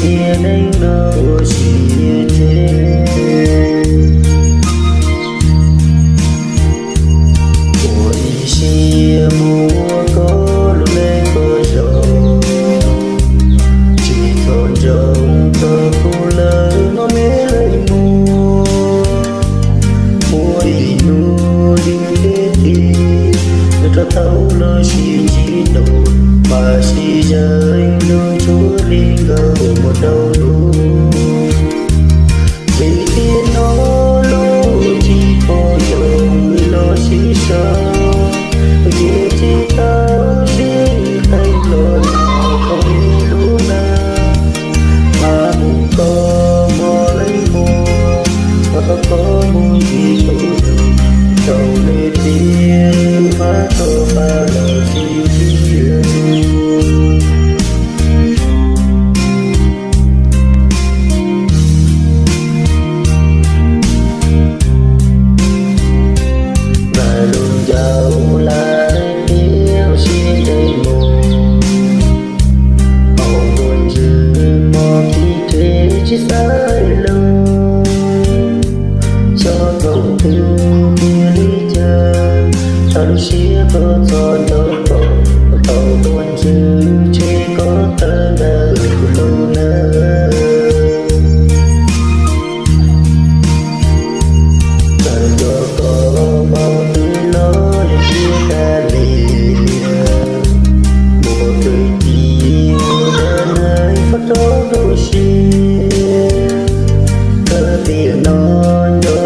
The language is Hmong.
Tiam neej no ua siab ntseg, ua ib siab mus ua koj lub neej koj zog, tsis txhob ntsoov txog kuv lawm no me leej muam. Muaj ib hnub yus thiaj txiv, nws rov tau los sis tsis tau, mas sib zeem nws tsuas li nkawd mus rau lub. Vim tiam no lub tsis pom zoo los sib sau, cia tsis tau sib qee los nyob rau lub neej. Mas mus koj mog leej muam, mas koj mus tsis tau, tau li tias mas koj pab los sib tiag. Mas lub ncaus lawm tias sib ntsib mus, hauv ntuj ntsws mog tim tsev tsis xaiv lus, xyov thaum twg tiag li cas, txhawj lub siab koj txhob nco kom, tau ntuj ntsws tseg koj tawm ntawm kuv lub neej. Txawm nco koj npaum twg los yeej tsis tas li, mus twg ces ua rau neeg faj rau lub siab. Koj tiam no nco